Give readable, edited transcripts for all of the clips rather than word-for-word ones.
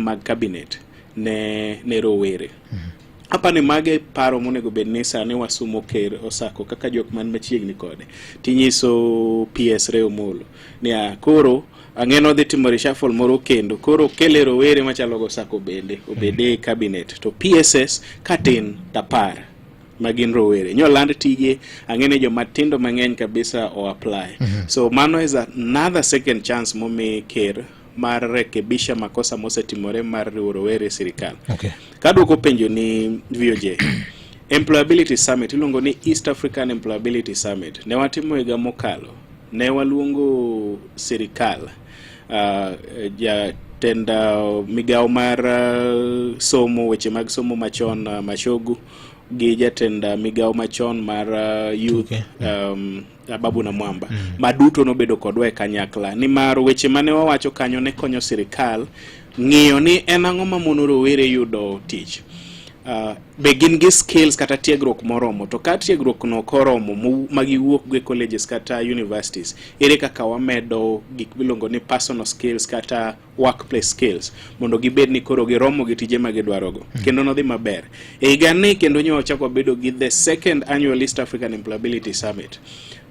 mag cabinet ne rowere. Apani mage paro monego bed ni sani wasumo ker Osako kaka jok man machiegni kode. Tinyiso PS Ray Omolo niya, koro ang'e ni odhi timo reshuffle moro kendo, koro kele rowere machalo go Osako bende obed e cabinet, to PSS katin 10 ma gin rowere nyoland tije. Ang'e ni joma tindo mang'eny kabisa o apply. So mano is another second chance momi ker mar rekebisha makosa mosetimore mar riwo rowere e sirikal. Kaduoko penjo ni VOJ, Employability Summit iluongo ni East African Employability Summit ne watimo higa mokalo. Ne waluongo sirikal, jatend migawo mar somo, weche mag somo machon, Machogu, gi jatend migawo machon mar youth, Ababu Namwamba, ma duto nobedo kodwa e kanyakla, nimar weche mane wawacho kanyo ne konyo sirikal ng'iyo ni en ang'o mamono rowere yudo tich, be gin gi skills kata tiegruok moromo, to ka tiegruok no ok oromo ma giwuok go e colleges kata universities, ere kaka wamedo gik miluongo ni personal skills kata workplace skills mondo gibed ni koro giromo gi tije ma gidwarogo. Kendo nodhi maber e higani. Kendo nyo wachako wabedo gi the second annual East African Employability Summit.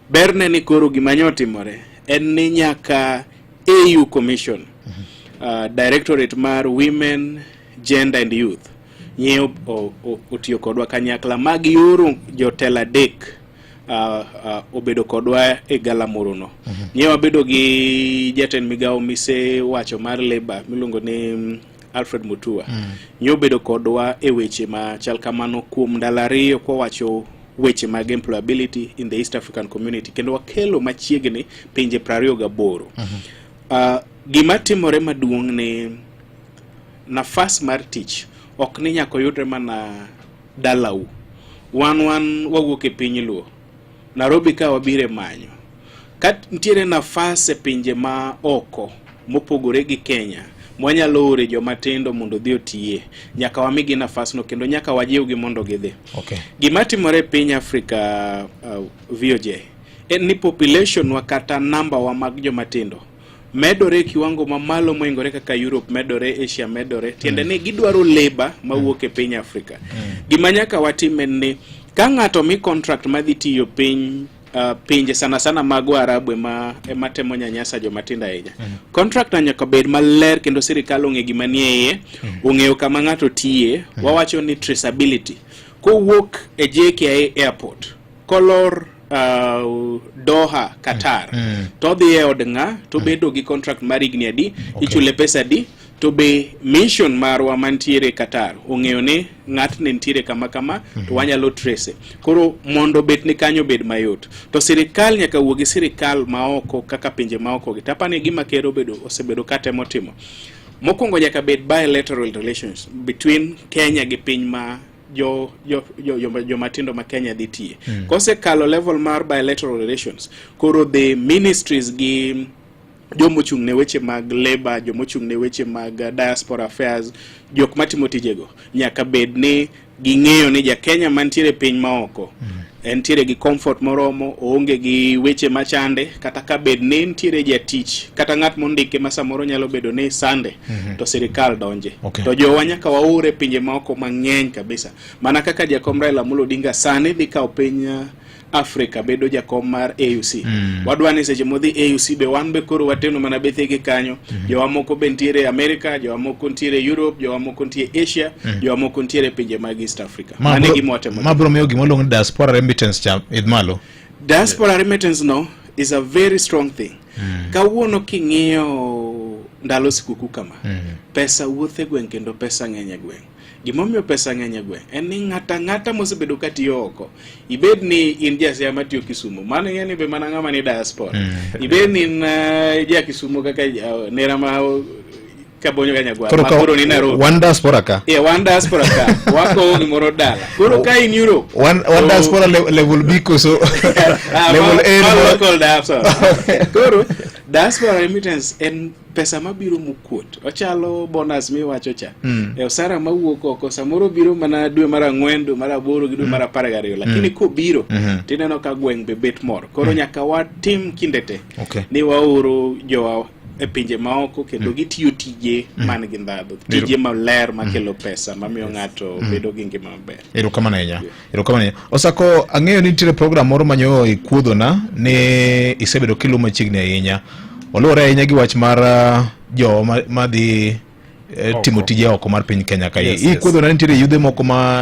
Berne ni koro gima nyo otimore en ni nyaka AU Commission, Directorate mar Women, Gender and Youth nyiewo otiyo kodwa kanyakla ma gioro jotelo 3, obedo kodwa e galamorono. Nyiewo wabedo gi jatend migawo misewacho mar labor miluongo ni Alfred Mutua. Nyobedo kodwa e weche machal kamano kuom ndalo 2 kwawacho weche mag employability in the East African Community, kendo wakelo machiegni pinje 28. Gima timore maduong' ni nafas mar tich ok ni nyaka oyudre mana dalau. Wan wawuok e piny Luo, Nairobi ka wabiro e manyo ka nitiere nafas e pinje ma oko mopogore gi Kenya mwanyalo ore joma tindo mondo odhi otiye, nyaka wamigi nafasno kendo nyaka wajiwgi mondo gidhi. Gima timore e piny Afrika, VOJ, en ni population wa kata namba wa mag joma tindo medore e kiwango mamalo moingore kaka Europe medore, Asia medore. Tiende ni gidwaro labor mawuok e piny Afrika. Gima nyaka watim en ni ka ng'ato mi contract madhi tiyo piny, pinje sana sana mag Waarabu ema temo nyanyasa joma tindo ahinya. Contract na nyaka bed maler kendo sirikal ong'e gima nie iye, ong'eyo kama ng'ato tiye. Wawacho ni traceability. Kowuok e JKIA airport, kolor Doha, Qatar, to odhi e od ng'a, to bedo gi contract mar higni adi, ichule pesa adi, to be mission marwa mantiere Qatar ong'eyo ni ng'atni nitiere kama kama, to wanyalo trace. Koro mondo bet ni kanyo bed mayot, to sirikal nyaka wuo gi sirikal maoko kaka pinje maoko gi. Tapani gima ker obedo osebedo katemo timo mokwongo, nyaka bed bilateral relations between Kenya gi piny ma jo joma tindo ma Kenya dhi tiye. Kosekalo level mar bilateral relations, koro the ministries gi jomochung' ne weche mag labor, jomochung' ne weche mag diaspora affairs, jok matimo tijego nyaka bed ni ging'eyo ni ja Kenya mantiere piny maoko entiere gi comfort moromo, oonge gi weche machande, kata ka bed ni nitiere jatich kata ng'at mondike ma samoro nyalo bedo ni sande, to sirikal donje. To jowa nyaka waor e pinje maoko mang'eny kabisa, mana kaka jakom Raila Amolo Odinga sani dhi kawo piny Afrika bedo jakom mar AUC. Wadwa ni seche modhi AUC be wan be koro wateno mana bethegi kanyo. Jowa moko be nitiere America, jowa moko nitiere Europe, jowa moko nitie Asia, jowa moko nitiere pinje mag East Africa. Mano e gima watemo. Ma biro miyo gima iluongo ni diaspora remittance cha idh malo. Diaspora remittance no is a very strong thing. Kawuono king'iyo ndalo sikukuu kama, pesa wuotho e gweng' kendo pesa ng'eny e gweng'. Gimomiyo pesa ng'eny e gweng' en ni ng'ata ng'ata mosebedo ka tiyo oko, ibed ni in jasiaya matiyo Kisumu, mano ing'e ni be mana ng'ama ni diaspora, ibed ni in ja Kisumu kaka nera ma Kabonyo ka Nyagwara Koro ma ka koro ni Nairobi. Wan diaspora ka. Yeah, wan diaspora ka wakowo gimoro dala. Koro ka in Europe, Wan diaspora level B koso Ah, level A? Ma local diaspora. Koro diaspora remittance en pesa mabiro mokuot. Ochalo bonus miwacho cha. E osara mawuok oko samoro biro mana dwe mar 4, dwe mar 8 gi dwe mar 12. Lakini kobiro, tineno ka gweng' be bet mor. Koro nyaka watim kinde te ni waoro jowa. e pinje maoko kendo gitiyo tije man gi ndhadhu, tije maler makelo pesa mamiyo ng'ato bedo gi ngima maber. Erokamano ahinya. Erokamano ahinya. Osako, ang'eyo ni nitiere program moro manyo ikuodhona ni isebedo kiluwo machiegni ahinya. Oluwore ahinya gi wach mar jo madhi timo tije oko mar piny Kenya ka. Ikuodhona ni nitiere yudhe moko ma